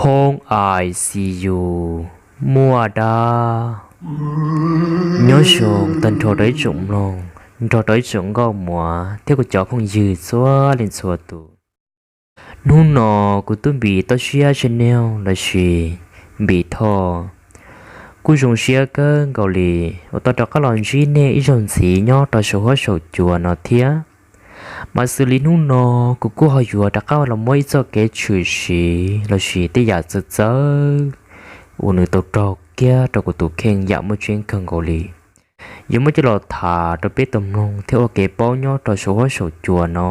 Hoob I C U muaj dab. Nyob zoo tag nrho rau ib tsoom mloog, nrog rau ib tsoom nkauj muam thiab kuv cov phooj ywg txhua leej txhua tus. Hnub no kuv Tub Npis Toj Siab Channel lossis Npis Thoj kuj zoo siab kawg nkaus li uas tau rov qab los ntsib nej ib zaug ntxiv nyob rau saum huab saum cua no thiab. Mas xws li hnub no kuv kuj ho yuav rov qab los muab ib txoj kev tshwm sim lossis tej yam txawv txawv uas nws tau raug kiag rau kuv tus kheej yam muaj tseeb kawg nkaus li, yuav muab coj los tham rau peb tau mloog thiab ua kev paub nyob rau saum huab saum cua no.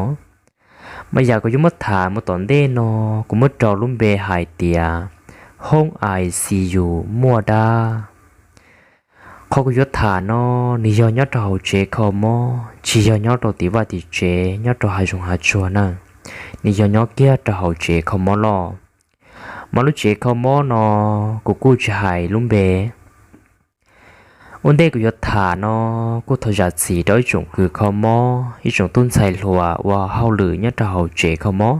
Mas yam kuv yuav muab tham mus tom ntej no, kuv muab rau lub npe hais tias hoob I C U muaj dab. Qhov kuv yuav tham no, nws yog nyob rau hauv tsev kho mob, tsis yog nyob rau tim vaj tim tsev nyob rau hav zoov hav tsuag na, nws yog nyob kiag rau hauv tsev kho mob loj. Mas lub tsev kho mob no kuv kuj tsis hais lub npe. Ua ntej kuv yuav tham no, kuj thov zam txim rau ib tsoom kws kho mob, ib tsoom tub ntxhais hluas ua hauj lwm nyob rau hauv tsev kho mob.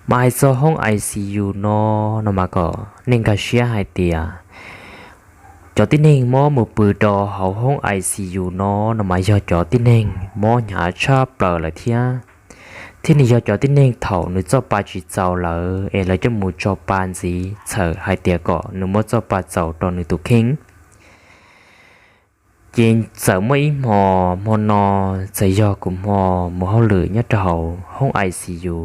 Mas hais txog hoob I C U no, no mas kom nej nkag siab hais tias cov tib neeg mob mus pw rau hauv hoob I C U no, no mas yog cov tib neeg mob hnyav tshaj plaws lawm thiab. Thiab nws yog cov tib neeg thaum nws txoj pa tsis txaus lawm es lawv coj mus tso pa ntxiv txhawm hais tias kom nws muab txoj pa txaus rau nws tus kheej. Ces txawm muaj ib hmo, hmo no txawm yog kuv hmo mus hauj lwm nyob rau hauv hoob I C U.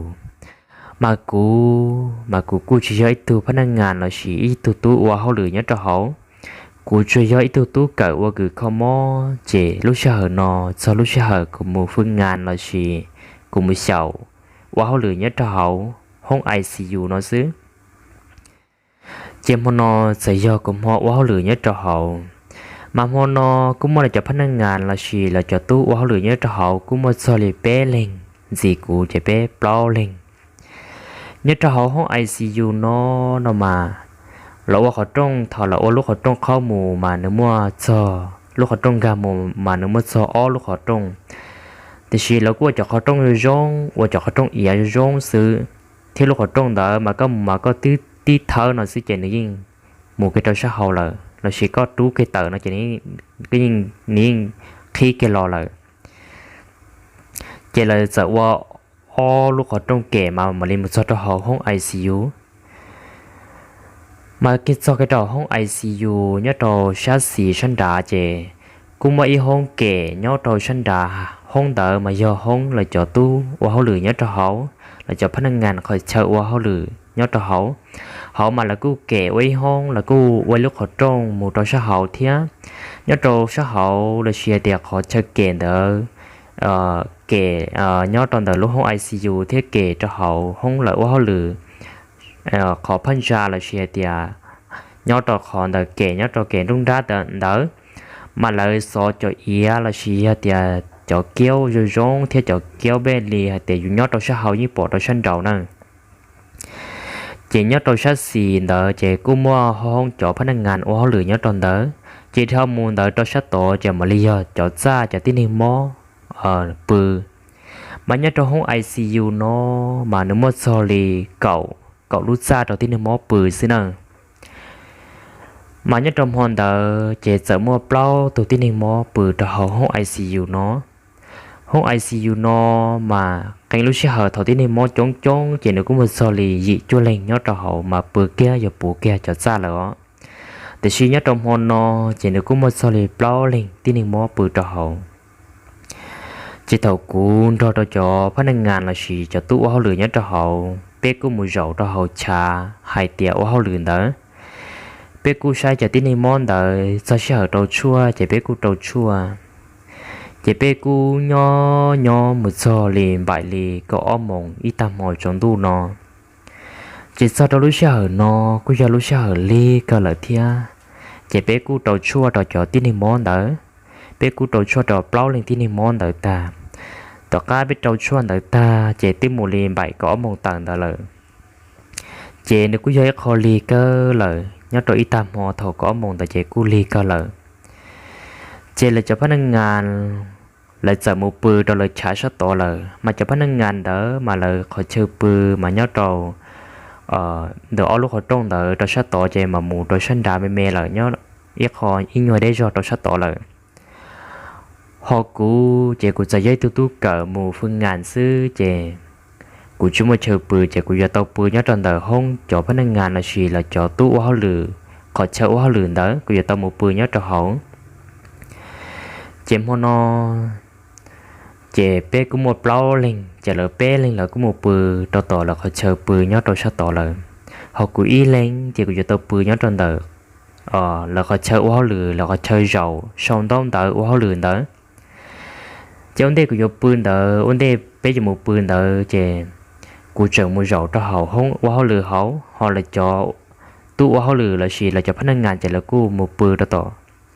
Mas kuv, mas kuv kuj tsis yog ib tug phab naj ngas lossis ib tug tub ua hauj lwm nyob rau hauv. Kuv tsuas yog ib tug tub kawm ua kws kho mob, ces lub sij hawm no txog lub sij hawm kuv mus fwj ngas lossis kuv mus xyaum ua hauj lwm nyob rau hauv hoob I C U no xwb. Ces hmo no txawm yog kuv hmo ua hauj lwm nyob rau hauv. Mas hmo no kuj muaj lawv cov phab naj ngas lossis lawv cov tub ua hauj lwm nyob rau hauv kuj muaj txog li peb leeg, ntxiv kuv ces peb plaub leeg. Nyob rau hauv hoob I C U no, no mas lawv ua qhov rooj, thaum lawv ua lub qhov rooj qhob mus mas nws muaj txog, lub qhov rooj nkag mus mas nws muaj txog ob lub qhov rooj. Tiam sis lawv kuj ua cov qhov rooj zoo zoo, ua cov qhov rooj iav zoo zoo xwb, thiab lub qhov rooj ntawd mas koj mus mas koj twb tib thawb no xwb ces nws yeej mus kiag rau sab hauv lawm, lossis koj rub kiag tawm no ces nws yeej qhib kiag los lawm. Ces lawv txawm ua ob lub qhov rooj kem mas mam li mus txog rau hauv hoob I C U. Mas kiag txog kiag rau hoob I C U nyob rau sab xis sab nrad ces kuj muaj ib hoob kem nyob rau sab nrad. Hoob ntawd mas yog hoob lawv cov tub ua hauj lwm nyob rau hauv, lawv cov phab naj ngas qhov chaw ua hauj lwm nyob rau hauv. Hauv mas lawv kuj kem ua ib hoob, lawv kuj ua ib lub qhov rooj mus rau sab hauv thiab. Nyob rau sab hauv lossis hais tias qhov chaw kem ntawd, kem nyob rau ntawm lub hoob I C U thiab kem rau hauv hoob lawv ua hauj lwm, qhov phab ntsa lossis hais tias nyob rau qhov ntawm kem, nyob rau kem nruab nrab ntawd, mas lawv xov cov iav lossis yog tias cov kiaub zoo zoo thiab cov kiaub npej li hais tias yus nyob rau sab hauv yeej pom rau sab nraud na. Ces nyob rau sab xis ntawd ces kuj muaj hoob cov phab naj ngas ua hauj lwm nyob rau ntawd. Ces dhau mus ntawd rau sab tod ces mam li yog cov txaj cov tib neeg mob pw. Mas nyob rau hoob I C U no mas nws muaj txog li kaum, kaum lub txaj rau tib neeg mob pw xwb na. Mas nyob rau hmo ntawd ces txawm muaj plaub tug tib neeg mob pw rau hauv hoob I C U no. Hoob I C U no mas qee lub sij hawm thaum tib neeg mob coob coob ces nws kuj muaj txog li yim cuaj leeg nyob rau hauv mas pw kiag yuav puv kiag cov txaj lawm os. Tiam sis nyob rau hmo no ces nws kuj muaj txog li plaub leeg tib neeg mob pw rau hauv. Ces thaum kuv nrog rau cov phab naj ngas lossis cov tub ua hauj lwm nyob rau hauv, peb kuj mus zaum rau hauv chav hais tias ua hauj lwm ntawd. Peb kuj saib cov tib neeg mob ntawd txog sij hawm rau tshuaj ces peb kuj rau tshuaj. Ces peb kuj nyob nyob mus txog li npaim li kaum ob moos ib tag hmo tsaus ntuj no. Ces txog rau lub sij hawm no kuj yog lub sij hawm lig kawg lawm thiab. Ces peb kuj rau tshuaj rau cov tib neeg mob ntawd. Peb kuj rau tshuaj rau plaub leeg tib neeg mob ntawd tag. Tom qab peb rau tshuaj ntawd tag ces twb mus li npaim kaum ob moos tawm ntawd lawm. Ces nws kuj yog ib qho lig kawg lawm, nyob rau ib tag hmo thaum kaum ob moos ntawd ces kuj lig kawg lawm. Ces lawv cov phab naj ngas lawv txawm mus pw rau lawv chav sab tod lawm, mas cov phab naj ngas ntawd mas lawv qhov chaw pw mas nyob rau ntawm ob lub qhov rooj ntawd rau sab tod ces mam mus rau sab nrad me me lawm, nyob ib qho ib nyuag deb zog rau sab tod lawm. Ho kuv ces kuv txawm yog ib tug tub kawm mus fwj ngas xwb ces kuv tsis muaj chaw pw ces kuv yuav tau pw nyob rau ntawm hoob cov phab naj ngas lossis los cov tub ua hauj lwm, qhov chaw ua hauj lwm ntawd kuv yuav tau mus pw nyob rau hauv. Ces hmo no ces peb kuj muaj plaub leeg ces lawv peb leeg lawv kuj mus pw rau tom lawv qhov chaw pw nyob rau sab tod lawm. Ho kuv ib leeg ces kuv yuav tau pw nyob rau ntawm lawv qhov chaw ua hauj lwm, lawv qhov chaw zaum sau ntaub ntawv ua hauj lwm ntawd. Ces ua ntej kuv yuav pw ntawd, ua ntej peb yuav mus pw ntawd ces kuv tseem mus zaum rau hauv hoob ua hauj lwm hauv, ho lawv cov tub ua hauj lwm lossis lawv cov phab naj ngas ces lawv kuj mus pw rau tom,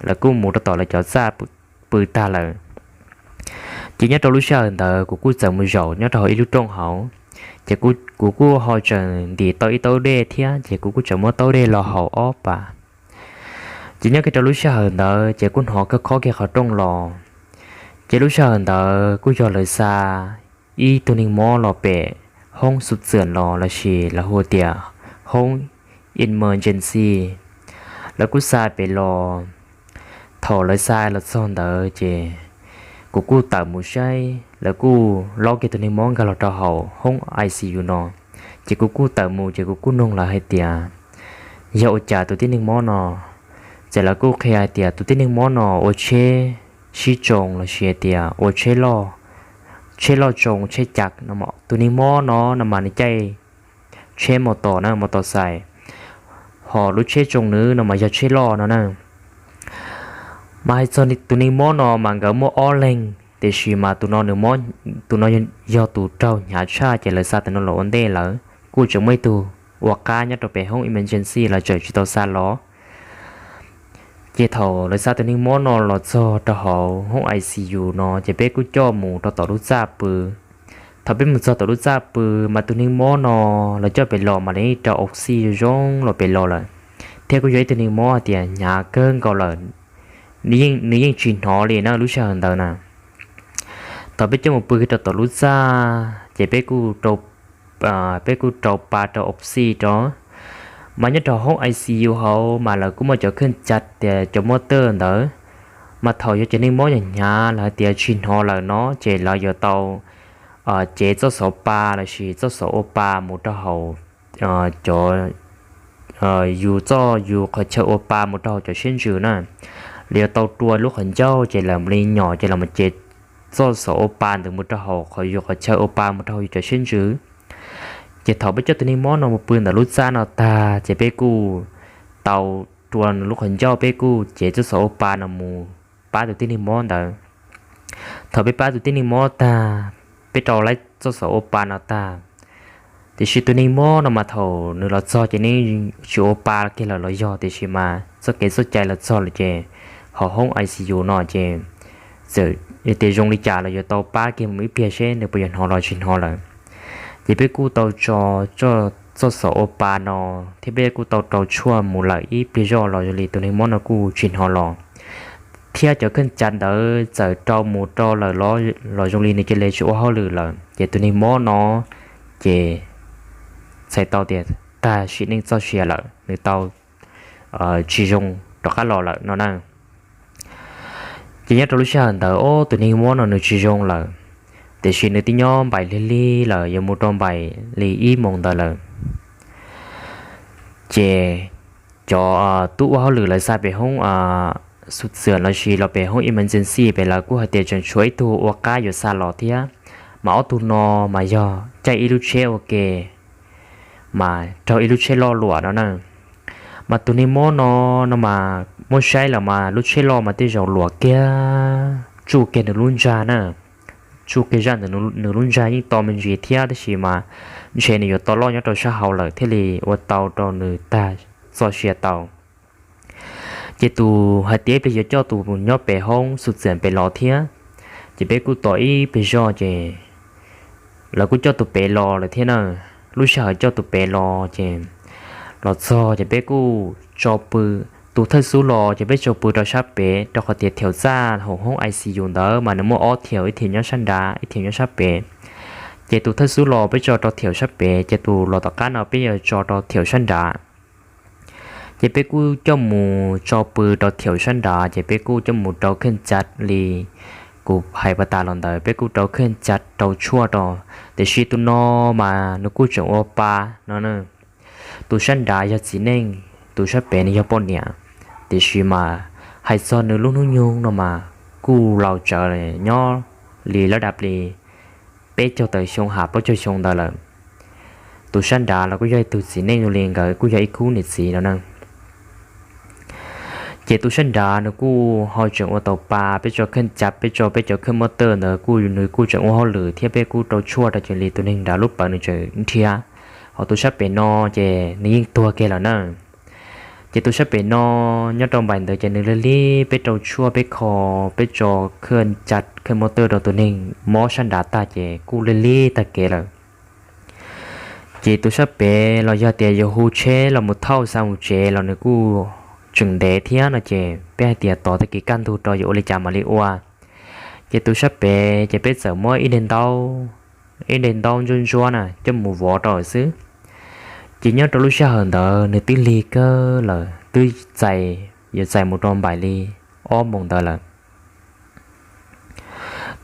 lawv kuj mus rau tom lawv cov txaj pw tag lawm. Ces nyob rau lub sij hawm ntawd kuv kuj txawm mus zaum nyob rau hauv ib lub rooj hauv, ces kuv kuj ho tseem ntim tau ib taub dej thiab ces kuv kuj tseem muab taub dej los haus ob pas. Ces nyob kiag rau lub sij hawm ntawd ces kuj hnov khob kiag qhov rooj los. Ces lub sij hawm ntawd kuj yog lawv xa ib tug neeg mob los pem hoob xu txwm los lossis lawv hu tias hoob emergency. Lawv kuj xa pem los. Thaum lawv xa los txog ntawd ces kuv kuj tawm mus saib, lawv kuj laub kiag tus neeg mob nkag los rau hauv hoob I C U no. Ces kuv kuj tawm mus ces kuv kuj nug lawv hais tias yog ua cas tus tib neeg mob no. Ces lawv kuj qhia hais tias tus tib neeg mob no ua tsheb sib tsoo lossis hais tias ua tsheb loj, tsheb loj tsoo tsheb cav no. Tus neeg mob no no mas nws caij tsheb mos tos na, mos tos xais, ho lub tsheb tsoo nws no mas yog tsheb loj no na. Mas hais txog tus neeg mob no mas nkawd muaj ob leeg, tiam sis mas tus no nws mob, tus no yog tus raug hnyav tshaj ces lawv xa tus no los ua ntej lawm, kuj tseem muaj ib tug ua qab nyob rau pem hoob emergency los tseem tsis tau xa los. Ces thaum lawv xa tus neeg mob no los txog rau hauv hoob I C U no ces peb kuj coj mus rau tom lub txaj pw. Thaum peb mus txog tom lub txaj pw mas tus neeg mob no lawv coj pem los mas nws yeej rau oxy zoo los pem los lawm, thiab kuj yog ib tug neeg mob hais tias hnyav kawg nkaus lawm, nws yeej tsis hnov li na lub sij hawm ntawd na. Thaum peb coj mus pw rau tom lub txaj ces peb kuj rau, peb kuj rau pa rau oxy rau. Mas nyob rau hoob I C U hauv mas lawv kuj muaj cov kheej ca tias cov motor ntawd, mas thaum yog cov neeg mob hnyav hnyav lawv hais tias tsis hnov lawm no ces lawv yuav tau cev txoj xov pa lossis txoj xov ua pa mus rau hauv cov, yus txoj yus qhov chaw ua pa mus rau hauv cov siab ntsws na. Lawv yuav tau rua lub qhov ncauj ces lawv mam li nyom ces lawv mam cev txoj xov ua pa ntawd mus rau hauv qhov yus qhov chaw ua pa mus rau hauv yus cov siab ntsws. Ces thaum peb coj tus neeg mob no mus pw ntawm lub txaj no tag ces peb kuj tau rua nws lub qhov ncauj, peb kuj cev txoj xov ua pa no mus pab tus tib neeg mob ntawd. Thaum peb pab tus tib neeg mob tag, peb rau laib txoj xov ua pa no tag, tiam sis tus neeg mob no mas thaum nws los txog ces nws tsis ua pa kiag lawm los yog, tiam sis mas txoj kev txoj cai los txog lawm ces hauv hoob I C U no ces txawm tias zoo li cas los yuav tau pab kiag mus ib pliag seb nws puas yuav hnov los tsis hnov lawm. Ces peb kuj tau tso txoj xov ua pa no thiab peb kuj tau rau tshuaj mus lawm ib pliag zoj los zoo li tus neeg mob no kuj tsis hnov los, thiab cov kheej ca ntawd txawm rau mus rau lawm los zoo li nws cia li tsis ua hauj lwm lawm ces tus neeg mob no ces txhais tau tias tag sim neej txoj sia lawm, nws tau tsis zoo rov qab los lawm no na. Ces nyob rau lub sij hawm ntawd ob tus neeg mob no nws tsis zoo lawm, tiam sis nws twb nyob npaim lig lig lawm yuav mus rau npaim li ib moos ntawd lawm. Ces cov tub ua hauj lwm lawv xa pem hoob xu txwm lossis los pem hoob emergency pem lawv kuj hais tias tseem tshuav ib tug ua qab yuav xa los thiab, mas ob tug no mas yog caij ib lub tsheb ua ke, mas raug ib lub tsheb loj luam no na. Mas tus neeg mob no, no mas muab saib los mas lub tsheb loj mas tej zaum luam kiag, tsuj kiag nws lub ntsag na, tsuj kiag zaj ntawm nws lub ntsag yeej to me ntsis thiab, tab sis mas ntshe nws yuav to loj nyob rau sab hauv lawm thiaj li ua tau rau nws tag txoj sia tau. Ces tus hais tias ib pliag yuav coj tus nyob pem hoob xu txiam pem los thiab, ces peb kuj tos ib pliag zoj ces lawv kuj coj tus pem los lawm thiab na. Lub sij hawm coj tus pem los ces los txog ces peb kuj tso pw, tus thawj xub los ces peb tso pw rau sab pem, rau qhov tias thiaum txaj hauv hoob I C U ntawd mas nws muaj ob thiaum, ib thiaum nyob sab nrad ib thiaum nyob sab pem. Ces tus thawj xub los peb tso rau thiaum sab pem, ces tus los tom qab no peb yuav tso rau thiaum sab nrad. Ces peb kuj coj mus tso pw rau thiaum sab nrad, ces peb kuj coj mus rau kheej cav li kuv hais pas tas los ntawd, peb kuj rau kheej cav rau tshuaj rau. Tiam sis tus no mas nws kuj tseem ua pa no. Tus sab nrad yog txiv neej, tus sab pem nws yog poj niam. Tiam sis mas hais txog nws lub hnub nyoog no mas kuj laus tsawv, nyob li lab dab li peb caug tawm xyoo ha plaub caug xyoo ntawd lawm. Tus sab nrad los kuj yog ib tug txiv neej zoo li nkawd kuj yog ib khub niam txiv no na. Ces tus sab nrad nws kuj ho tseem ua tau pa, peb tso kheej cav, peb tso peb cov kheej motor ntawd kuj nws kuj tseem ua hauj lwm thiab peb kuj rau tshuaj rau, ces li tus neeg nrad lub pawv nws tseem nrhiav. Ho tus sab pem no ces nws yeej tuag kiag lawm na. Ces tus sab pem no nyob rau npaim ntawd ces nws lig lig peb rau tshuaj peb kho, peb tso kheej cav kheej motor rau tus neeg mob sab nrad tag ces kuj lig lig tag kev lawm. Ces tus sab pem los yog tias yuav hu tsheb los mus thauj xa mus tsev los nws kuj tseem ntev thiab no, ces peb hais tias tos tag kis kaj ntug rau yuav ua li cas mam li ua. Ces tus sab pem ces peb txawm muab ib daim ntaub, ib daim ntaub ntsuab ntsuab na coj mus vov rau xwb. Ces nyob rau lub sij hawm ntawd nws twb lig kawg lawm, twb txais, yuav txais mus rau npaim li ob moos ntawd lawm.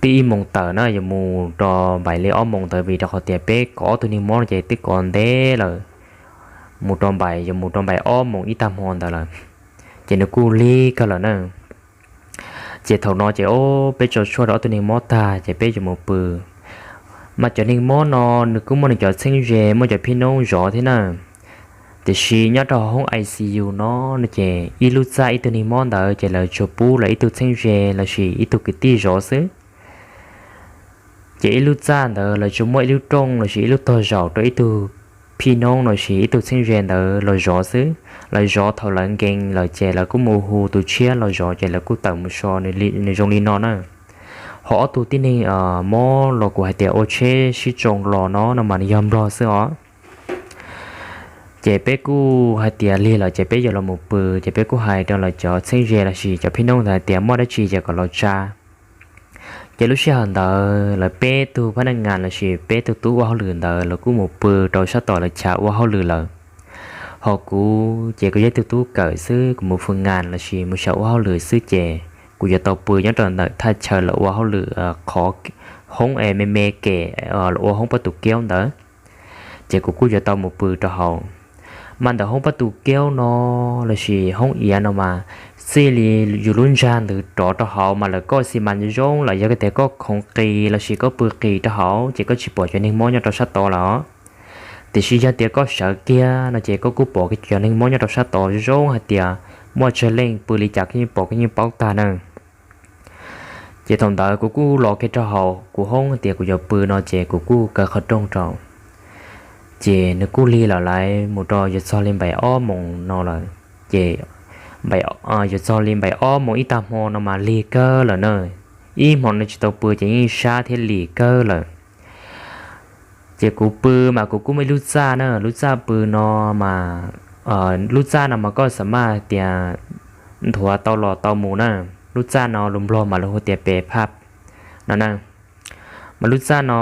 Twb ib moos tawm na, yuav mus rau npaim li ob moos ntawd vim rau qhov tias peb kov ob tug neeg mob no ces twb kov ntev lawm, mus rau npaim, yuav mus rau npaim ob moos ib tag hmo ntawd lawm. Ces nws kuj lig kawg lawm na. Ces thaum no ces o, peb tso tshuaj rau ob tug neeg mob tag ces peb yuav mus pw. Mas cov neeg mob no nws kuj muaj nws cov txheeb ze, muaj cov phij noob zov thiab na. Tiam sis nyob rau hoob I C U no no ces ib lub txaj ib tug neeg mob ntawd ces lawv tsuas pub lawv ib tug txheeb ze lossis ib tug kwv tij zov xwb. Ces ib lub txaj ntawd lawv tsuas muaj ib lub rooj lossis ib lub tog zaum rau ib tug phij noob lossis ib tug txheeb ze ntawd los zov xwb. Lawv zov thaum lawv nkees lawm ces lawv kuj mus hu tus tshiab los zov ces lawv kuj tawm mus so. Nws zoo li no na. Ho ob tug tib neeg mob los kuv hais tias ua tsheb sib tsoo los no no mas nws yog nplog xwb os. Ces peb kuj hais tias lig lawm ces peb yuav los mus pw, ces peb kuj hais rau lawv cov txheeb ze lossis cov phij noob ntawd hais tias muaj dab tsi ces kom los tsa. Ces lub sij hawm ntawd lawv peb tug phab naj ngas lossis peb tug tub ua hauj lwm ntawd lawv kuj mus pw rau sab tom lawv chav ua hauj lwm lawm. Ho kuv ces kuv yog ib tug tub kawm xwb, kuv mus fwm ngas lossis mus xyaum ua hauj lwm xwb ces kuv yuav tau pw nyob rau ntawm thaj chaw lawv ua hauj lwm, qhov hoob es me me kem, ua hoob pab tus kiaub ntawd. Ces kuv kuj yuav tau mus pw rau hauv. Mas ntawm hoob pab tus kiaub no lossis hoob iav no mas txij li yus lub ntsag ntawd rov rau hauv mas lawv koj xi mas zoo zoo lawm, yog tias koj khoov qis lossis koj pw qis rau hauv ces koj tsis pom cov neeg mob nyob rau sab tod lawm. Tiam sis yog tias koj sawv kiag no ces koj kuj pom cov neeg mob nyob rau sab tod zoo zoo hais tias muaj tsawg leej pw li cas koj yeej pom, koj yeej paub tag na. Ces thaum ntawd kuv kuj los kiag rau hauv kuv hoob tias kuv yuav pw no ces kuv kuj kaw qhov rooj rau. Ces nws kuj lig lawm lawm mus rau yuav txog li npaim ob moos no lawm. Ces yuav txog li npaim ob moos ib tag hmo no mas lig kawg lawm na. Ib hmo no tsis tau pw ces yeej sab thiab lig kawg lawm. Ces kuv pw mas kuv kuj muaj ib lub txaj na, lub txaj pw no mas, lub txaj no mas koj xam maj tias nthuav tau los tau mus na. Lub txaj no lus nplog mas lawv hu tias pes phaj no na. Mas lub txaj no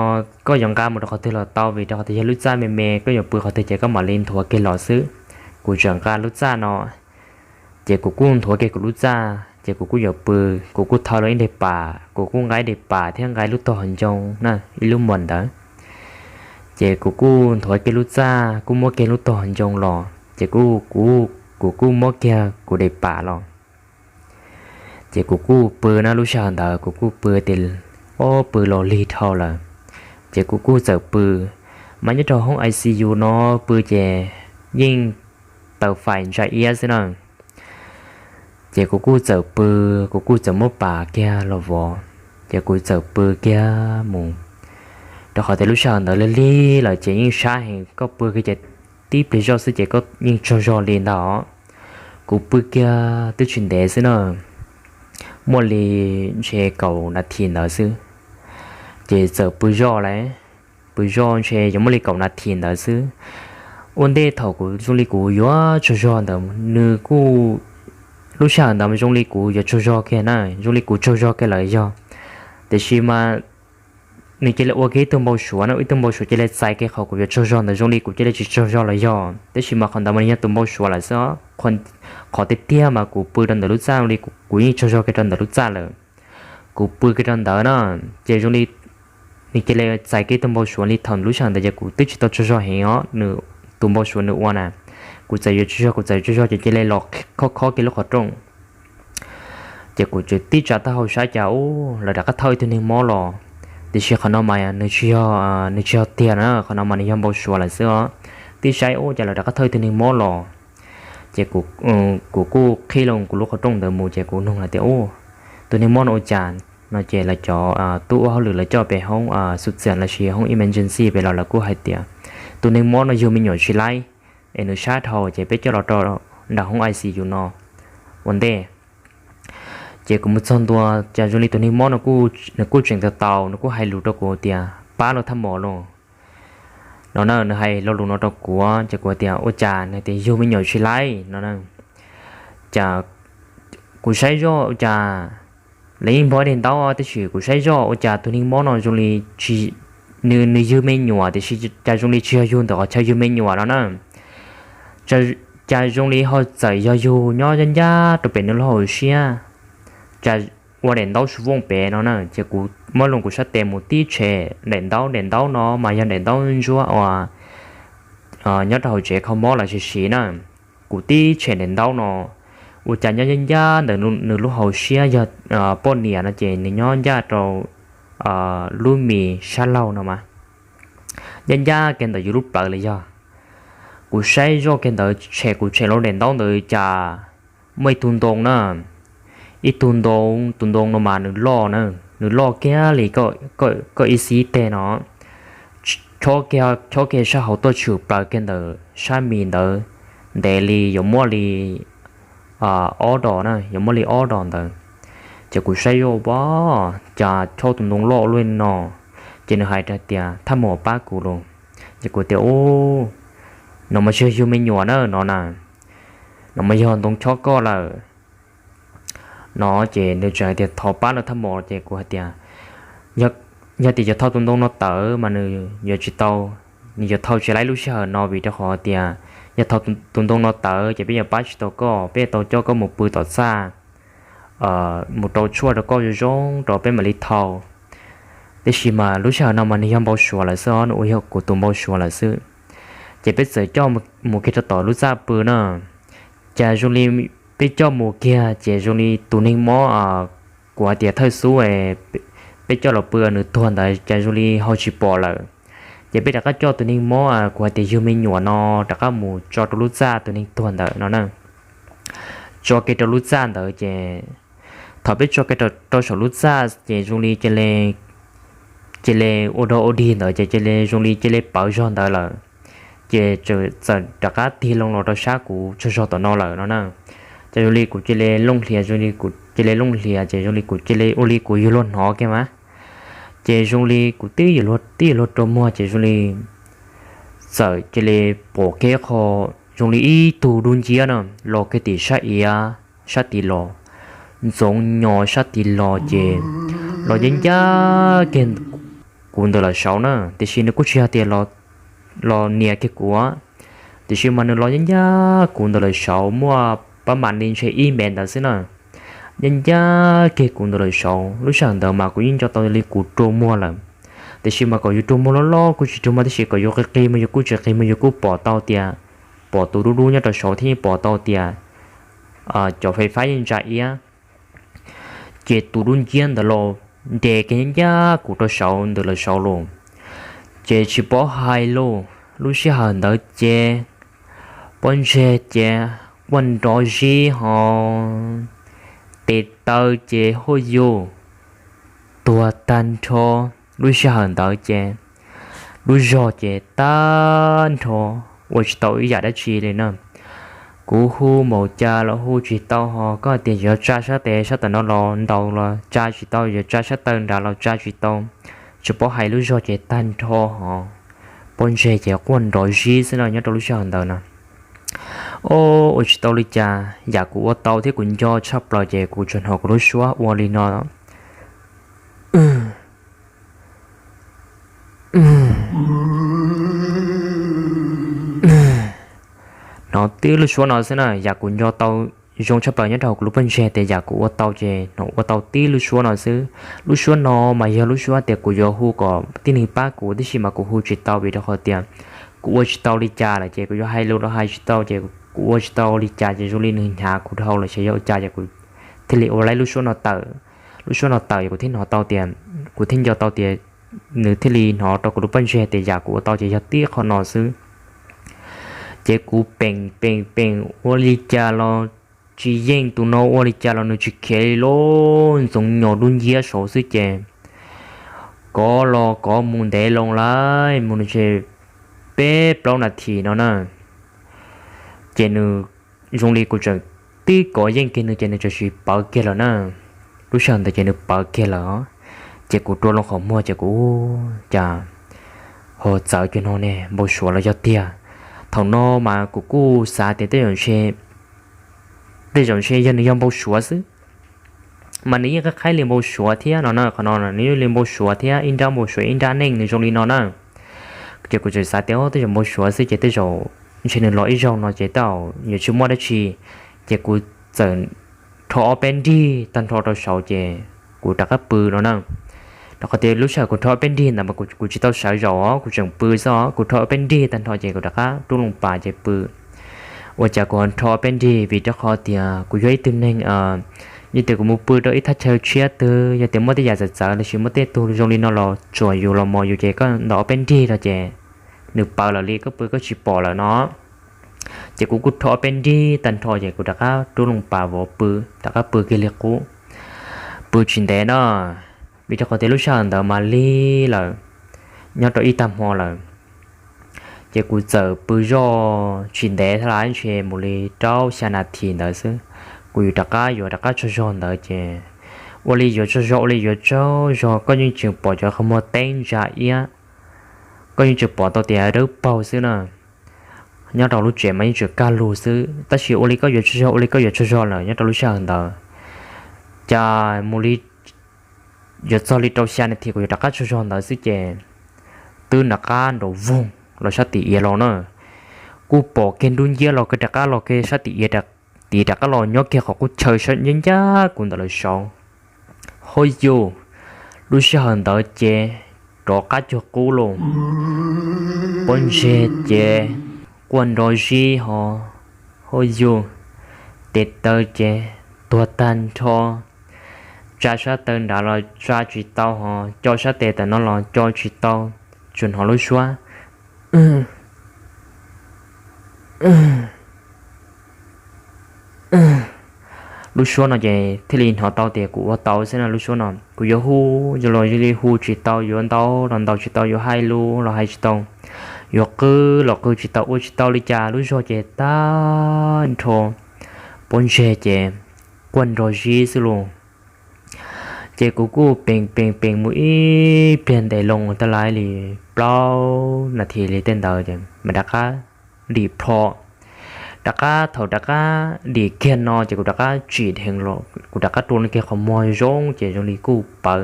koj yuav nqa mus rau qhov twg los tau vim rau qhov tias yog lub txaj me me, koj yuav pw qhov twg ces koj mam li nthuav kiag los xwb. Kuv tseem nqa lub txaj no, ces kuv kuj nthuav kiag kuv lub txaj ces kuv kuj yuav pw. Kuv kuj thau los ib daim pam, kuv kuj nqa ib daim pam thiab nqa ib lub tog hauv ncoo na, ib lub mos ntawd. Ces kuv kuj nthuav kiag lub txaj, kuj muab kiag lub tog hauv ncoo los, ces kuv kuj muab kiag kuv daim pam los. Ces kuv kuj pw na, lub sij hawm ntawd kuv kuj pw tias ob pw los lig dhau lawm, ces kuv kuj txawm pw. Mas nyob rau hoob I C U no pw ces yeej taws fais ntsa iab xwb na. Ces kuv kuj txawm pw, kuv kuj txawm muab pam kiag los vov, ces kuv txawm pw kiag mus. Rau qhov tias lub sij hawm ntawd lig lig lawm ces yeej sab heev, koj pw kiag ces tib pliag zoj xwb ces koj yeej tsaug zog li ntag. Kuv pw kiag twb tsis ntev xwb na, muaj li ntshe kaum nas this ntawd xwb, ces txawm pw zoj lawm. Pw zoj ntshe yuav muaj li kaum nas this ntawd xwb. Ua ntej thaum kuv zoo li kuv yuav tsaug zog ntawd, nws kuj, lub sij hawm ntawd zoo li kuv yuav tsaug zog kiag na, zoo li kuv tsaug zog kiag lawm yog, tiam sis mas nws cia li ua kiag ib tug npau suav no, ib tug npau suav cia li txais kiag qhov kuv yuav tsaug zog ntawd zoo li kuv cia li tsis tsaug zog los yog, tab sis mas qhov ntawd mas nws yog tus npau suav lawm xwb. Qhov tiag tiag mas kuv pw rau ntawm lub txaj li kuv yeej tsaug zog kiag rau ntawm lub txaj lawm. Kuv pw kiag rau ntawd na, ces zoo li nws cia li txais kiag tus npau suav li thaum lub sij hawm ntawd ces kuv twb tsis tau tsaug zog heev os, nws tus npau suav nws ua na, kuv txawm yuav tsaug zog kuv txawm yuav tsaug zog ces cia li los khob khob kiag lub qhov rooj. Ces kuv tseem tib tsa taub hau saib cas ub lawv rov qab thauj ib tug neeg mob los, tiam sis qhov no mas nws tsis yog, nws tsis yog tiag na, qhov no mas nws yog npau suav lawm xwb os. Tib saib ub cas lawv rov qab thauj ib tug neeg mob los. Ces kuv kuv kuj qhib loo kuv lub qhov rooj ntawd mus ces kuv nug lawv tias ub, tus neeg mob no ua cas no ces lawv cov tub ua hauj lwm lawv coj pem hoob xub txias lossis hoob emergency pem los lawv kuj hais tias tus neeg mob no yug me nyuam tsis laib, es nws sab dhau ces peb coj los rau nram hoob I C U no ua ntej. Ces kuv mus txog ntua cas zoo li tus neeg mob no nws kuj tseem tau taus, nws kuj hais lus rau kuv tias pab los thaj mos los no na, nws hais lo lus no rau kuv ces kuv tias ua cas, nws tias yug me nyuam tsis laib no na. Cas kuv saib zoj ua cas lawv yeej npog daim ntaub tab sis kuv saib zoj ua cas tus neeg mob no zoo li nws, nws yug me nyuam tiam sis cas zoo li tsis yog yug ntawm qhov chaw yug me nyuam no na. Cas zoo li ho txawm yog yug nyob ncaj ncaj rau pem nws lub hauv siab, cas ua daim ntaub su vooj pem no na. Ces kuv muab loo kuv sab tes mus tib tshem daim ntaub, daim ntaub no mas yog daim ntaub ntsuab uas nyob rau hauv tsev kho mob lawv siv siv na. Kuv tib tshem daim ntaub no ua cas nyob ncaj ncaj ntawm nws lub hauv siab, yog poj niam no ces nws nyob ncaj rau lub mis sab laug no mas, ncaj ncaj kiag ntawm yus lub plawv li yog. Kuv saib zoj kiag ntawd tshem, kuv tshem lub daim ntaub ntawd cas muaj ib tug ntoo na, ib tug ntoo, tus ntoo no mas nws loj na, nws loj kiag li koj ib xib teg no, chob kiag sab hauv tuaj tshwm plaws kiag ntawm sab mis ntawd ntev li yuav muaj li ob dos na, yuav muaj li ob dos ntawd. Ces kuv saib zoj ua cas chob tus ntoo loj ua luaj no, ces nws hais tias thaj mos pab kuv los. Ces kuv tias ub, no mas tsis yog yug me nyuam na no na, no mas yog ntoo chob koj lawm no. Ces nws tseem hais tias thov pab los thaj mos, ces kuv hais tias yog tias yuav thau tus ntoo no tawm mas nws yuav tsis tau, nws yuav thau tsis laib lub sij hawm no vim rau qhov tias yog thau tus ntoo no tawm ces peb yuav pab tsis tau koj, peb yuav tau coj koj mus pw tom txaj mus rau tshuaj rau koj zoo zoo rau peb mam li thau. Tiam sis mas lub sij hawm no mas nws yog npau suav lawm xwb os, nws ua yog kuv tus npau suav lawm xwb. Ces peb txawm coj mus kiag rau tom lub txaj pw na. Cas zoo li peb coj mus kiag ces zoo li tus neeg mob kuv hais tias thawj xub peb coj los pw nws tuag ntawd cas zoo li ho tsis pom lawm. Ces peb rov qab coj tus neeg mob kuv hais tias yug me nyuam no rov qab mus tso rau lub txaj tus neeg tuag ntawd no na. Tso kiag rau lub txaj ntawd ces thaum peb tso kiag rau saum lub txaj ces zoo li cia li ua dog ua dig ntawd ces cia li zoo li cia li pawv zog ntawd lawm. Ces txawm rov qab tig loo los rau sab kuv tsaug zog tom no lawm no na. Ces zoo li kuv cia li looj hlias, zoo li kuv cia li looj hlias ces zoo li kuv cia li ua li kuv yuav luag hnov kiag mas. Ces zoo li kuv twb yuav luag rua muag ces zoo li txawm cia li pom kiag qho zoo li ib tug dub nciab no los kiag tim sab iav sab tid los, ntxoov nyo sab tid los ces los ncaj ncaj kiag kuv ntawm lawv saud na. Tiam sis nws kuj tsis yog tias los nias kiag kuv, tiam sis mas nws los ncaj ncaj kuv ntawm lawv saud muaj pab mam li ntshe ib mev ntawd xwb na. Ncaj ncaj kiag kuv ntawm lawv saud, lub sij hawm ntawd mas kuv yeej nco tau li kuv rua muag lawm. Tiam sis mas kom yus rua muag loj loj kuj tsis rua muag, tiam sis kom yus qis qis mas yus kuj tsis qis mas yus kuj pom tau tias pom tus dub dub nyob rau saud thiab yeej pom tau tias cov fais fab yeej ntsa iab. Ces tus dub nciab ntawd los nres kiag ncaj kuv rau saud ntawm lawv saud los. Ces tsis paub hais los, lub sij hawm ntawd ces pob ntseg ces quaj nrov zib ho, tes taw ces huj yus tuag tag nrho. Lub sij hawm ntawd ces lub zog ces tag nrho, ua tsis tau ib yam dab tsi li na. Kuv hu npaum cas los hu tsis tau, ho koj tias yuav tsa sab tes sab tawm no los ntaus los tsa tsis tau, yuav tsa sab taw nrad los tsa tsis tau. Tsis paub hais, lub zog ces tag nrho ho pob ntseg ces quaj nrov zib xwb no nyob rau lub sij hawm ntawd na. Ua tsis tau li cas, yam kuv ua tau thiab kuv nco tshaj plaws ces kuv tsuas hnov kuv lub suab ua li no: Hnov tib lub suab no xwb na, yam kuv nco tau zoo tshaj plaws nyob rau hauv kuv lub pob ntseg tias yam kuv ua tau ces hnov ua tau tib lub suab no xwb. Lub suab no mas yog lub suab tias kuv yuav hu kom tib neeg pab kuv, tiam sis mas kuv hu tsis tau vim rau qhov tias kuv ua tsis tau li cas lawm ces kuv yuav hais lus los hais tsis tau ces kuv ua tsis tau li cas ces zoo li nws hnyav kuv dhau lawm ces yog ua cas ces kuv thiaj li ua lub suab no tawm. Lub suab no tawm es kuv thiaj hnov tau tias, kuv thiaj nco tau tias nws thiaj li hnov rau kuv lub pob ntseg tias yam kuv ua tau ces yog tib qho no xwb. Ces kuv peem peem peem ua li cas los tsis yeej, tus no ua li cas los nws tsis khiav li lauj, ntxoov nyos dub nciab saud xwb ces kov los kov mus ntev loo lawm, mus nws tsev peb plaub nas this no na, ces nws zoo li kuv tseem tib kov yeej kiag nws ces nws tseem sis pawv kiag lawm na. Lub sij hawm ntawd ces nws pawv kiag lawm, ces kuv rua loo qhov muag ces kuv cas ho txawv cuag no ne, npau suav los yog tiag. Thaum no mas kuv kuj xav tias tej zaum ntshe, tej zaum ntshe yog nws yog npau suav xwb. Mas nws yeej qab qhaib li npau suav thiab no na, qhov no nws yeej li npau suav thiab ib nrab npau suav ib nrab neej nws zoo li no na. Ces kuv tseem xav tias tej zaum npau suav xwb ces tej zaum ntshe nws los ib zaug no ces tej zaum yuav tsis muaj dab tsi. Ces kuv txawm rho ob peb nrig tag nrho rau saud ces kuv rov qab pw no na. Rau qhov tias lub sij hawm kuv rho ob peb nrig ntawd mas kuv tsis tau sawv zaum os, kuv tseem pw xwb os, kuv rho ob peb nrig tag nrho ces kuv rov qab rub loo pas ces pw. Ua cas kuv ho rho ob peb nrig? Vim rau qhov tias kuv yog ib tug neeg, yog tias kuv mus pw rau ib thaj chaw tshiab twg, yog tias muaj tej yam txawv txawv los sis muaj tej tug zoo li no los tsuam yus los mos yus ces koj ntaus ob peb nrig rau ces nws pawv lawm li, koj pw koj tsis pom lawm no. Ces kuv kuj rho ob peb nrig tag nrho ces kuv rov qab rub loo pas vov pw, rov qab pw kiag li qub. Pw tsis ntev na, vim rau qhov tias lub sij hawm ntawd mas lig lawm, nyob rau ib tag hmo lawm. Ces kuv txawm pw zoj tsis ntev thiab las, ntshe mus li rau xya nas this ntawd xwb, kuv yuav rov qab, yuav rov qab tsaug zog ntawd ces ua li yuav tsaug zog, ua li yuav tsaug zog, koj yeej tseem pom cov qhov muag teeb ntsa iab, koj yeej tseem pom tau tias dawb paug xwb na. Nyob rau lub tsev mas yeej tseem kaj lug xwb, tab sis ua li koj yuav tsaug zog, ua li koj yuav tsaug zog lawm nyob rau lub sij hawm ntawd. Cas mus li yuav txog li rau xya nas this kuv yuav rov qab tsaug zog ntawd xwb ces twb nram qab nraum voog los sab tim iav los na, kuj pom kiag nruab nciab los kiag rov qab los kiag sab tim iav, tim rov qab los nyob kiag qhov qub chaw ncaj ncaj kuv ntawm lawv saud. Hauj yus, lub sij hawm ntawd ces rov qab cuag qub los, pob ntseg ces quaj nro zib ho, hauj yus, tes taw ces tuag tag nrho, tsa sab taw nrad los tsa tsis tau ho, co sab tes tam no los co tsis tau, tsuas hnov lub suab lub suab no ces thiaj li hnov tau tias kuv ua tau xwb na. Lub suab no kuv yuav hu los cia li hu tsis tau, yuav ntaus los ntaus tsis tau, yuav hais lus los hais tsis tau, yuav qw los qw tsis tau, ua tsis tau li cas, lub zog ces tag nrho, pob ntseg ces quaj nro zib xwb los. Ces kuv kuj pees pees pees mus ib pliag ntev loo, tab lais li plaub nas this li tej ntawd ces mam rov qab dim plho. Rov qab, thaum rov qab dim kiag no ces kuv rov qab tsim dheev los, kuv rov qab rua kiag qhov muag zoo ces zoo li kuj pawv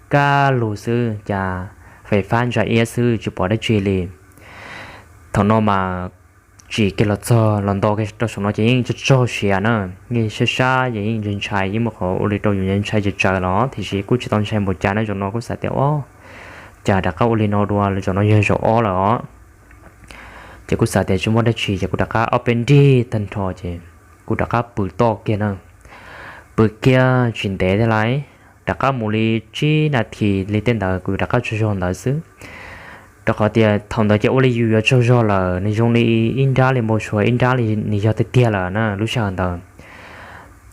kaj lug xwb, cas fais fab ntsa iab xwb tsis pom dab tsi li. Thaum no mas tsim kiag los txog los nto rau saum no ces yeej tsaug tsaug siav na, yeej sab sab ces yeej ntshai ntshai, yeej muaj qhov ua li rau yus ntshai tsawv tsawv los tiam sis kuj tsis tau ntshai npaum cas na. Zaum no kuj xav tias o, cas rov qab ua li no dua, zaum no yog zaum ob lawm os. Ces kuv xav tias tsis muaj dab tsi ces kuv rov qab ob peb nrig tag nrho ces kuv rov qab pw toj kiag na. Pw kiag tsis ntev thiab lais, rov qab mus li tsib nas this li tej ntawd kuv rov qab tsaug zog ntawd xwb. Rau qhov tias thaum ntawd ces ua li yus yuav tsaug zog lawm, nws zoo li ib nrab li npau suav ib nrab li nws yog tiag tiag lawm na lub sij hawm ntawd.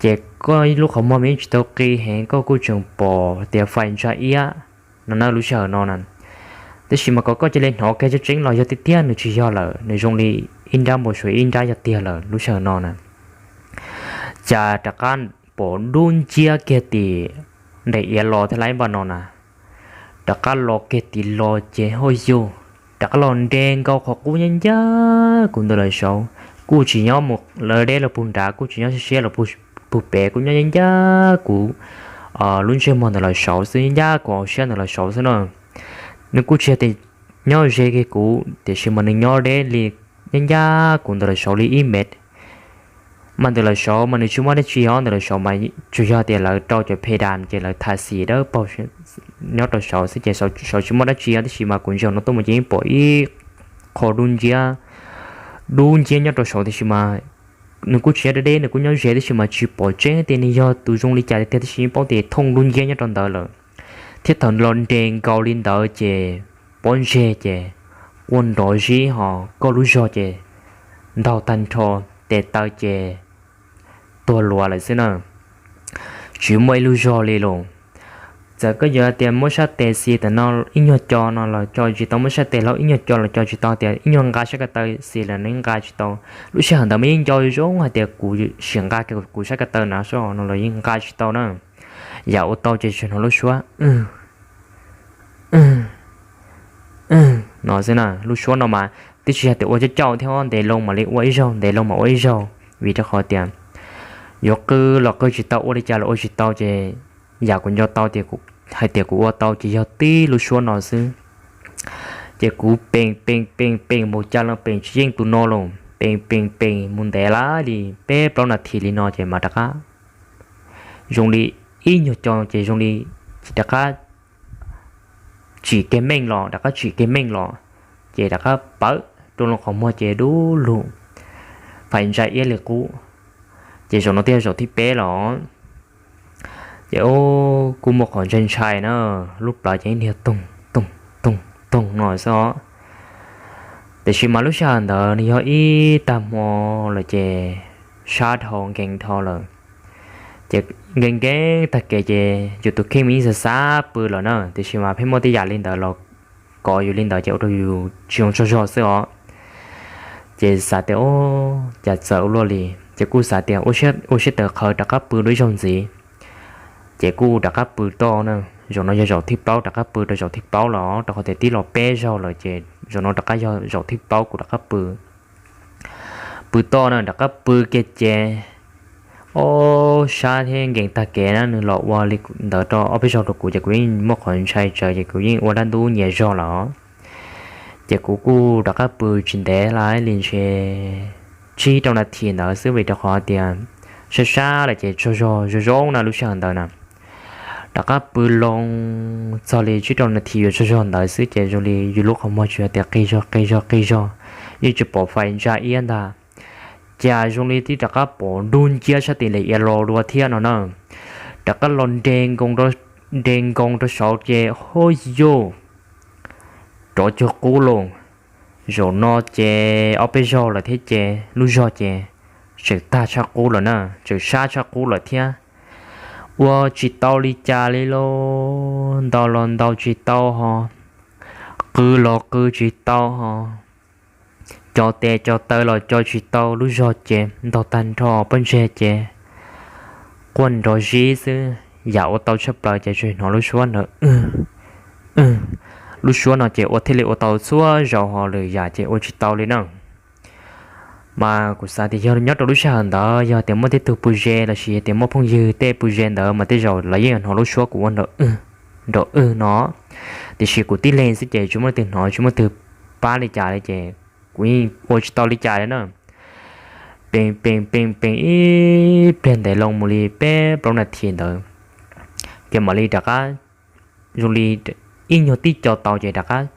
Ces koj lub qhov muag mas yeej tsis tau qi heev, koj kuj tseem pom tias fais ntsa iab no na lub sij hawm no na. Tab sis mas kom koj cia li hnov kiag tseeb tseeb los yog tiag tiag nws tsis yog lawm, nws zoo li ib nrab npau suav ib nrab yog tiag lawm lub sij hawm no na. Cas rov qab pom dub nciab kiag tim nraim iav los thiab lais npaj no na. Rov qab los kiag tim los ces hauj yus, rov qab los nres nkaus qhov qub ncaj ncaj kuv ntawm lawv saud. Kuj tsis nyob mus lawv deb los puag nrad, kuj tsis nyob siab siab los puag pem, kuj nyob ncaj ncaj kuv lub ntsej muag ntawm lawv saud xwb, ncaj kuv hauv siab ntawm lawv saud xwb na. Nws kuj tsis yog tias nyob ze kiag kuv, tiam sis mas nws nyob deb li, ncaj ncaj kuv ntawm lawv saud li ib mev. Mas ntawm lawv saud mas nws tsis muaj dab tsi os, ntawm lawv saud mas tsuas yog tias lawv rau cov phe das ces lawv tha xim dawb paug nyob rau saud xwb ces saud tsis muaj dab tsi os, tab sis mas kuv ntsia no tuaj mus ces yeej pom ib qho dub nciab, dub nciab nyob rau saud tiam sis mas nws kuj tsis yog deb deb, nws kuj nyob ze tab sis mas tsis pom tseeb tias nws yog tus zoo li cas tiag tiag, tab sis yeej paub tias thooj dub nciab nyob rau ntawd lawm. Thiab thaum los nres nkaus li ntawd ces pob ntseg ces quaj nrov zib ho, koj lub zog ces ntaug tag nrho, tes taw ces tuag luas lawm xwb na. Tsis muaj ib lub zog li los. Txawm koj yuav tias muab sab tes xis tam no ib nyuag co no los co tsis tau, muab sab tes hlo ib nyuag co los co tsis tau, tias ib nyuag nqa sab ko taw xis los nqa tsis tau. Lub sij hawm ntawd mas yeej nco zoo hais tias kuv sim nqa kuv sab ko taw na so no los yeej nqa tsis tau na. Yam ua tau ces tsuas hnov lub suab no xwb na. Lub suab no mas twb tsis yog tias ua coj cauj thiab, ntev loo mam li ua ib zaug, ntev loo mam ua ib zaug, vim rau qhov tias yuav qw los qw tsis tau, ua li cas los ua tsis tau ces yam kuv nco tau tias hais tias kuv ua tau ces yog tib lub suab no xwb. Ces kuv peem peem peem peem mus cas los peem tsis yeej tus no los, peem peem peem mus ntev lawm li peb plaub nas this li no ces mas rov qab zoo li ib nyuag co ces zoo li rov qab tsim kiag meej los, rov qab tsim kiag meej los, ces rov qab pawv rau loo qhov muag ces dub lug, fais ntsa iab li qub. Ces zaum no twb yog zaum thib peb los. Ces kuj muaj qhov ntshai ntshai na, lub plawv ces niag toog toog toog toog no xwb os. Tiam sis mas lub sij hawm ntawd nws yog ib tag hmo lawm ces sab dhau nkees dhau lawm. Ces nkees nkees tag kev ces yus tus kheej mas yeej xav xav pw lawm na, tiam sis mas pheej muaj tej yam li ntawd los kov yus li ntawd ces ua rau yus tsis zoo tsaug zog xwb os. Ces xav tias, o, cas txawv ua luaj li, ces kuj xav tias ua siab tawv qhawv rov qab pw dua ib zaug ntxiv. Ces kuj rov qab pw toj na, zaum no yog zaum thib plaub, rov qab pw rau zaum thib plaub los, rau qhov tias twb los peb zaug lawm ces zaum no rov qab yog zaum thib plaub kuv rov qab pw. Pw toj na, rov qab pw kiag ces, o, sab thiab nkees tag kev na, nws los ua li ntawd rau ob peb zaug rau kuv ces kuv yeej muaj qhov ntshai tsawv ces kuv yeej ua dab ntub nyias zog lawm. Ces kuv kuj rov qab pw tsis ntev li, li ntshe tsib rau nas this ntawd xwb, vim rau qhov tias sab sab lawm ces tsaug zog zoo zoo na lub sij hawm ntawd na. Rov qab pw loo txog li tsib rau nas this yuav tsaug zog ntawd xwb ces zoo li yus lub qhov muag tsuas yog tias qis zog qis zog qis zog, yeej tsis pom fais ntsa iab ntag. Cas zoo li twb rov qab pom dub nciab sab tim lim iav los dua thiab no na. Rov qab los nres nkoos rau saud ces, hub yus, rov cuag qub los. Zaum no ces ob peb zaug lawm thiab ces lub zog ces tseem tag tshaj qub lawm na, tseem sab tshaj qub lawm thiab. Ua tsis tau li cas li los, ntaus los ntaus tsis tau ho, qw los qw tsis tau ho, co tes co taw los co tsis tau, lub zog ces ntaug tag nrho, pob ntseg ces quaj nrov zib xwb. Yam ua tau tshaj plaws ces tsuas hnov lub suab ntawd, lub suab no ces ua thiaj li ua tau txhua zaus ho lwm yam ces ua tsis tau li na. Mas kuv xav tias yog nyob rau lub sij hawm ntawd yog tias muaj tej tug pw ze lossis yog tias muaj phooj ywg tej pw ze ntawd mas tej zaum lawv yeej hnov lub suab kuv ua nrov wg no. Tiam sis kuv tib leeg xwb ces tsis muaj leej twg hnov tsis muaj leej twg pab li cas li ces kuv yeej ua tsis tau li cas li na. Pees pees pees pees ib pliag ntev loo mus li peb plaub nas this ntawd, ces mam li rov qab zoo li ib nyuag tib co tau ces rov qab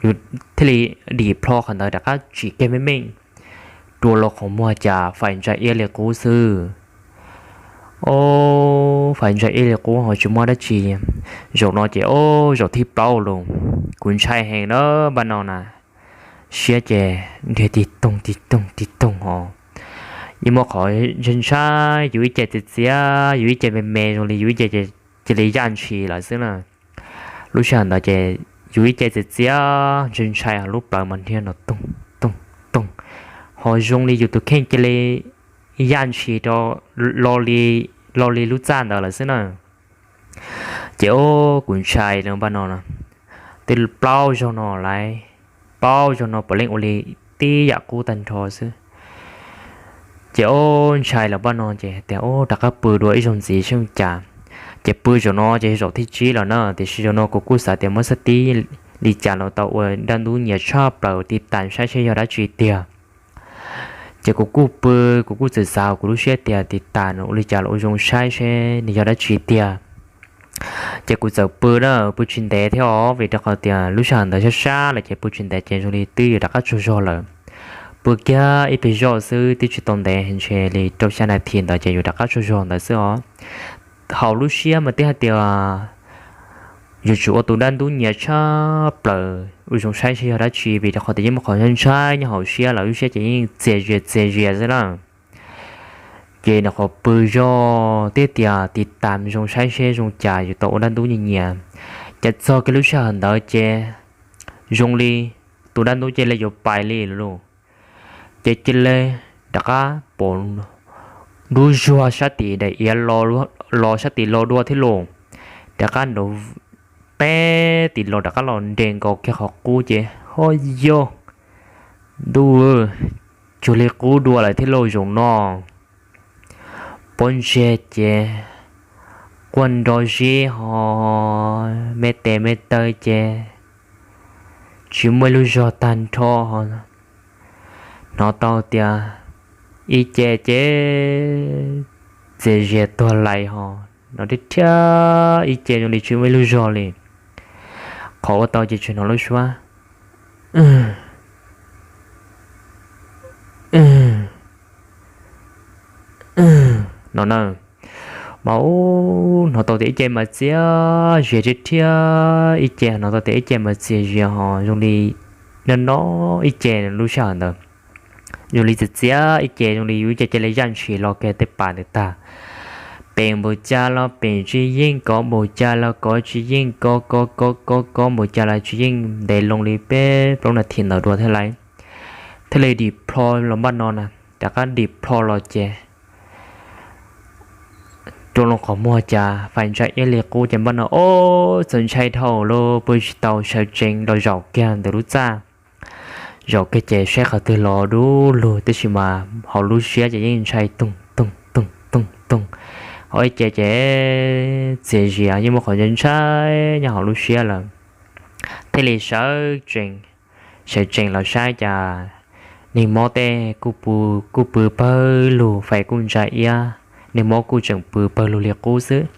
yus thiaj li dim plho qhov ntawd rov qab tsim kiag meej meej, rua los qhov muag cas fais ntsa iab li qub xwb. O, fais ntsa iab li qub ho tsis muaj dab tsi. Zaum no ces o, zaum thib plaub los, kuv ntshai heev na npaj no na, siab ces nrhiav tig toog tig toog tig toog ho yeej muaj qhov ntshai ntshai, yus ib ce txias txias, yus ib ce me me zoo li yus ib ce cia li yaj ntshis lawm xwb na. Lub sij hawm ntawd ces yus ib ce txias txias ntshai ntshai ho lub plawv mas nrhiav no toog toog toog, ho zoo li yus tus kheej cia li yaj ntshis rau lo li, lo li lub txaj ntawd lawm xwb na. Ces o, kuv ntshai li npaj no na, tej plaub zaug no lawm, plaub zaug no puav leej ua li tib yam qub tag nrho xwb. Ces o, ntshai li npaj no ces tias o, rov qab pw dua ib zaug ntxiv seb cas. Ces pw zaum no ces zaum thib tsib lawm na, tiam sis zaum no kuv kuj xav tias muab xab tib li cas los tau ua dab ntub nyias tshaj plaws, tiv tas saib seb yog dab tsi tiag. Ces kuv kuj pw, kuv kuj txawm xav hauv kuv lub siab tias tiv tas ua li cas los ua zoo saib seb nws yog dab tsi tiag. Ces kuv txawm pw na, pw tsis ntev thiab os, vim rau qhov tias lub sij hawm ntawd sab sab lawm ces pw tsis ntev ces zoo li twb yuav rov qab tsaug zog lawm. Pw kiag ib pliag zoj xwb, twb tsis tau ntev, ntshe li rau xya nas this ntawd ces yuav rov qab tsaug zog ntawd xwb os. Hauv lub siab mas twb hais tias yuav tsum ua tus dab ntub nyias tshaj plaws ua zoo saib seb yog dab tsi, vim rau qhov tias yeej muaj qhov ntshai ntshai nyob hauv siab lawm, lub siab ces yeej txias zias txias zias xwb na. Ces nws qhov pw zoj twb tias tiv tas zoo saib seb zoo cas yuav tau ua dab ntub nyias nyias. Ces txog kiag lub sij hawm ntawd ces zoo li tus dab ntub cia li yuav pais li lawm lauj. Ces cia li rov qab pom nruab zuag sab tim daim iav los sab tim los dua thiab lauj. Rov qab nrov peb tim los rov qab los nres nkaus kiag qhov qub ces ho yog ntuj, cuag li qub dua lawm thiab lauj zaum no. Pob ntseg ces quaj nrov zib ho, me tes me taw ces tsis muaj ib lub zog tag nrho ho. Hnov tau tias ib ce ces txias zias tuag lais ho, hnov thiab ib ce zoo li tsis muaj ib lub zog li. Qhov ua tau ces tsis hnov lub suab no na. Mas hnov tau tias ib ce mas txias zias thiab thiab, ib ce hnov tau tias ib ce mas txias zias ho zoo li no no, ib ce lub sij hawm ntawd zoo li txias txias ib ce, zoo li yus ib ce cia li zaj ntshis los kiag tej pas ntawd tag. Pem npaum cas los pem tsis yeej, kov npaum cas los kov tsis yeej, kov kov kov kov kov npaum cas los tsis yeej, ntev loo li peb plaub nas this ntawd dua thiab lauj. Thiaj li dim plho los npaj no na, rov qab dim plho los ces rua loo qhov muag cas fais ntsa iab li qub ces npaj no, ob, txaus ntshai dhau lawm, pw tsis tau, sawv tsees los zaum kiag ntawm lub txaj. Zaum kiag ces saib qhov twg los du lug, tab sis mas hauv lub siab ces yeej ntshai toog toog toog toog toog. Hauv ib ce ces txias zias, yeej muaj qhov ntshai nyob hauv lub siab lawm. Thiaj li sawv tsees, sawv tsees los saib cas neeg mob tej kuj pw pawg lug, fais kuj ntsa iab, neeg mob kuj tseem pw pawg lug li qub xwb.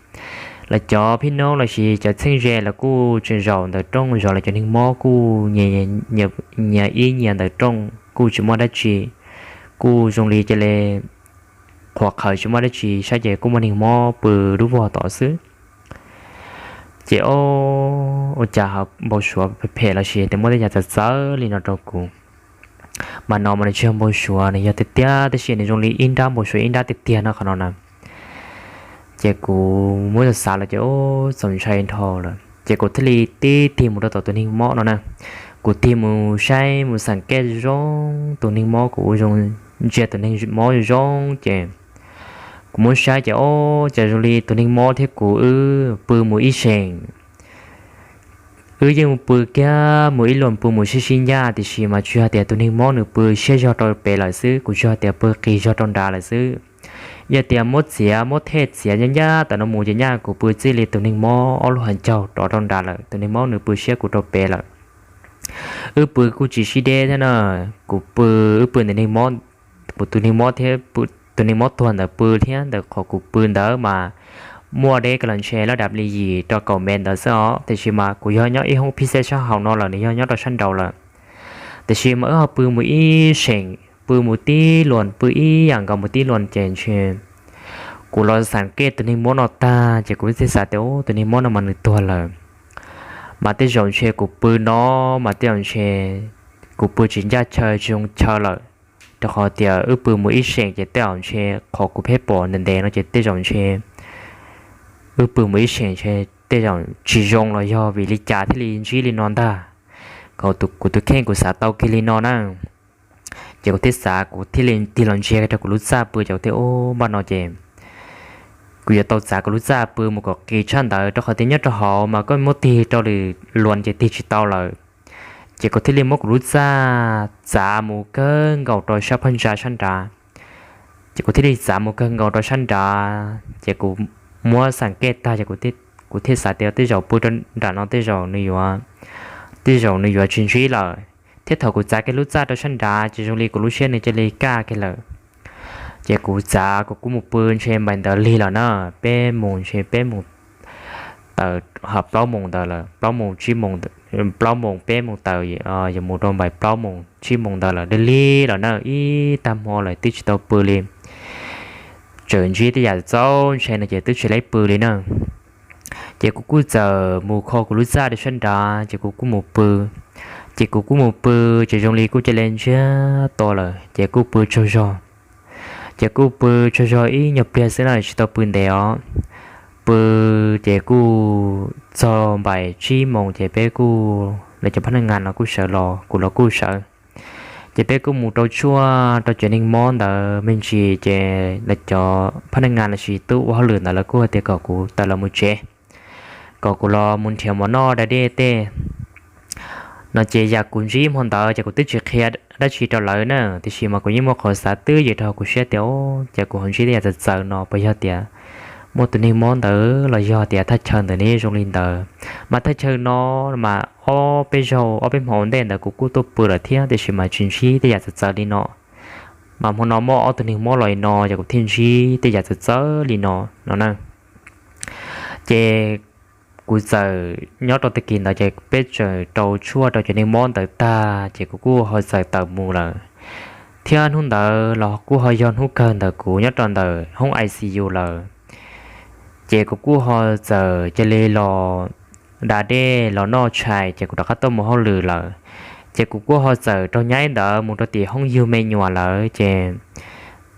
Lawv cov phib noob los sis cov txheeb ze los kuj tseem zaum ntawm rooj, zaum lawv cov neeg mob kuj nyias ib nyias ntawm rooj, kuj tsis muaj dab tsi, kuj zoo li cia li qhuav qhawv tsis muaj dab tsi, saib ces kuj muaj neeg mob pw dub vog tod xwb. Ces ob, ua cas ho npau suav phem los sis tias muaj tej yam txawv txawv li no rau kuv. Mas no mas nws tsis yog npau suav, nws yog tiag tiag, tab sis nws zoo li ib nrab npau suav ib nrab tiag tiag no qhov no na. Ces kuv muab xav xav los ces ob, txaus ntshai dhau lawm, ces kuv thiaj li tib tig mus rau tom tus neeg mob no na. Kuv tig mus saib mus xam kej zoo tus neeg mob, kuv ua zoo ntsia tus neeg mob zoo zoo ces kuv muab saib ces ob, cas zoo li tus neeg mob thiab kuv wb pw mus ib seem. Wb yeej pw kiag mus ib luam pw mus sib sib ncaj, tiam sis mas tsuas yog tias tus neeg mob nws pw siab zog rau pem lawm xwb, kuv tsuas yog tias pw qis zog rau nrad lawm xwb. Yog tias muab txiav, muab thej txiav ncaj ncaj tam no mus ces nyaj kuv pw txij li tus neeg mob ob lub hav caug rov rau nrad lawm, tus neeg mob nws pw siab kuv rau pem lawm. Wb pw kuj tsis sib deb thiab na, kuv pw, wb pw ntawm neeg mob, kuv tus neeg mob thiab tus neeg mob tuag ntawd pw thiab, ntawm qhov kuv pw ntawd mas muaj deb kawg los ntshe lab dam li yim rau kaum mev ntawd xwb os, tiam sis mas kuv yog nyob ib hoob phib xeb sab hauv no lawm, nws yog nyob rau sab nraud lawm. Tiam sis mas wb ho pw mus ib seem, pw mus tib luam, pw ib yam nkaus mus tib luam ces ntshe kuv los xam kej tus neeg mob no tag ces kuv thiaj xav tias tus neeg mob no mas nws tuag lawm. Mas tej zaum ntshe kuv pw no mas tej zaum ntshe kuv pw tsis ncaj chaw tsis zoo chaw lawm, rau qhov tias wb pw mus ib seem ces tej zaum ntshe qhov kuv pheej pom ntev ntev no ces tej zaum ntshe wb pw mus ib seem ntshe tej zaum tsis zoo los yog vim li cas thiaj li ntsib li no ntag. Kuv tus kheej kuv xav tau kiag li no na. Ces kuv thiaj xav, kuv thiaj li tig los ntsia rau kuv lub txaj pw, ces kuv thiaj ub npaj no ces kuv yuav tau txav kuv lub txaj pw mus kom qis tshaj ntawd, rau qhov tias nyob rau hauv mas koj muab tig rau lwm luam ces tig tsis tau lawm. Ces kuv thiaj li muab kuv lub txaj txav mus kawg nkaus rau sab phab ntsa sab nrad. Ces kuv thiaj li txav mus kawg nkaus rau sab nrad, ces kuv muab xam kej tag ces kuv thiaj xav tias tej zaum pw rau nram no tej zaum nws yuav tej zaum nws yuav tsis ntsib lawm. Thiab thaum kuv txav kiag lub txaj rau sab nrad ces zoo li kuv lub siab nws cia li kaj kiag lawm. Ces kuv txav kuv kuj mus pw ntshe npaum ntawd lig los na, peb moos ntshe peb moos tawm, ho plaub moos ntawd lawm, plaub moos tsib moos, plaub moos peb moos tawm, yuav mus rau npaum plaub moos tsib moos ntawd lawm, lig lig los na, ib tag hmo lawm twb tsis tau pw li. Tseem ntsib tej yam txaus ntshai no ces twb tsis laib pw li na. Ces kuv kuj txawm mus kho kuv lub txaj rau sab nrad ces kuv kuj mus pw. Ces kuv kuj mus pw, ces zoo li kuj cia li ntsiag to lawm ces kuj pw tsaug zog. Ces kuj pw tsaug zog ib nyuag pliag xwb na, tsis tau pw ntev os. Pw ces kuj txog npaum tsib moos ces peb kuj, lawv cov phab naj ngas los kuj sawv los, kuv los kuj sawv. Ces peb kuj mus rau tshuaj rau cov neeg mob ntawd me ntsis ces lawv cov phab naj ngas lossis tub ua hauj lwm ntawd lawv kuj hais tias kom kuv tawm los mus tsev, kom kuv los mus nrhiav mov noj da dej tej no. Ces yam kuv ntsib hmo ntawd ces kuv twb tsis qhia dab tsi rau lawv na, tiam sis mas kuv yeej muaj qhov xav twb ywm rau kuv siab tias, o, ces kuv ho ntsib tej yam txawv txawv no puas yog tias muaj tus neeg mob ntawd los yog tias thaj chaw ntawd nws zoo li ntawd. Mas thaj chaw no mas ob peb zaug ob peb hmo ua ntej ntawd kuv kuj tuaj pw lawm thiab, tiam sis mas tsis ntsib tej yam txawv txawv li no. Mas hmo no muaj ob tug neeg mob los li no ces kuv thiaj ntsib tej yam txawv txawv li no no na. Ces kuv txawm nyob rau tag kis ntawd ces peb txawm rau tshuaj rau cov neeg mob ntawd tag ces kuv kuj ho txawm tawm mus lawm. Thiab hnub ntawd los kuj ho yog hnub kawg ntawm kuv nyob rau ntawm hoob I C U lawm. Ces kuv kuj ho txawm cia li los da dej los noj tshais ces kuv rov qab tuaj mus hauj lwm lawm. Ces kuv kuj ho txawm raug nyab ntawd mus rau tim hoob yug me nyuam lawm ces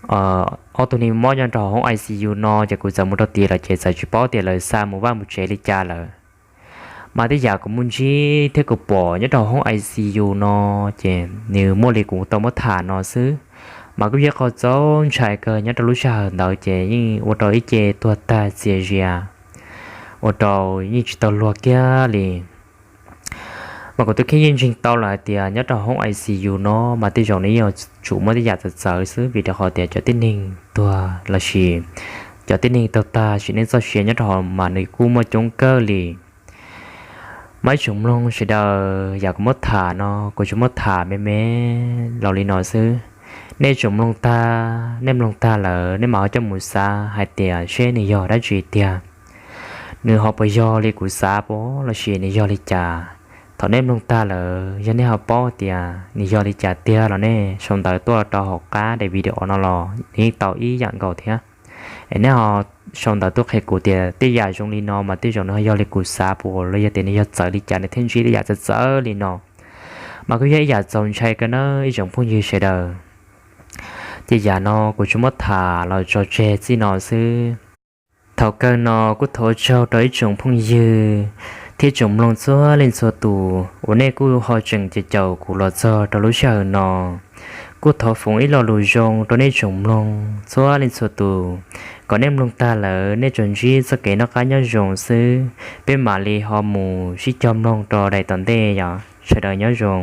ob tug neeg mob nyob rau hoob I C U no ces kuv txawm mus rau tim lawm ces txawm tsis paub tias lawv xa mus vaj mus tsev li cas lawm. Mas tej yam kuv mus ntsib thiab kuv pom nyob rau hoob I C U no ces nws muaj li kuv tau muab tham no xwb. Mas kuj yog qhov txaus ntshai kawg nyob rau lub sij hawm ntawd ces yeej ua rau ib ce tuag tag txias zias, ua rau yeej tsis tau luag kiag li. Mas kuv twb khib yeej ntseeg tau lawm hais tias nyob rau hoob I C U no mas tej zaum nws yeej yuav tsum muaj tej yam txawv txawv xwb vim rau qhov tias cov tib neeg tuag lossis cov tib neeg tuag tag sim neej txoj sia nyob rau hauv mas nws kuj muaj coob kawg li. Mas ib tsoom mloog sawv daws, yam kuv muab tham no kuv tsuas muab tham me me los li no xwb. Nej tsoom mloog tag, nej mloog tag lawm nej mam ho coj mus xav hais tias seb nws yog dab tsi tiag, nws ho puas yog li kuv xav puas lossis nws yog li cas. Thaum nej mloog tag lawm yog nej ho paub tias nws yog li cas tiag los nej sau ntawv tuaj rau hauv qab daim video no los nws yeej tau ib yam nkaus thiab. Es nej ho sau ntawv tuaj qhia kuv tias tej yam zoo li no mas tej zaum nws ho yog li kuv xav puas los yog tias nws yog txawv li cas nws thiaj ntsib tej yam txawv txawv li no. Mas kuj yog ib yam txaus ntshai kawg nawb ib tsoom phooj ywg sawv daws. Ces yam no kuv tsuas muab tham los tso tseg txij no xwb. Thaum kawg no kuj thov ua tsaug rau ib tsoom phooj ywg thiab tsoom mloog txhua leej txhua tus uas nej kuj ho tseem caum caum kuv los txog rau lub sij hawm no. Kuj thov foom ib lo lus zoo rau nej tsoom mloog txhua leej txhua tus, kom nej mloog tag lawm nej tsuas ntsib txoj kev noj qab nyob zoo xwb. Peb mam li ho mus sib cog mloog rau daim tom ntej yom, sawv daws nyob zoo.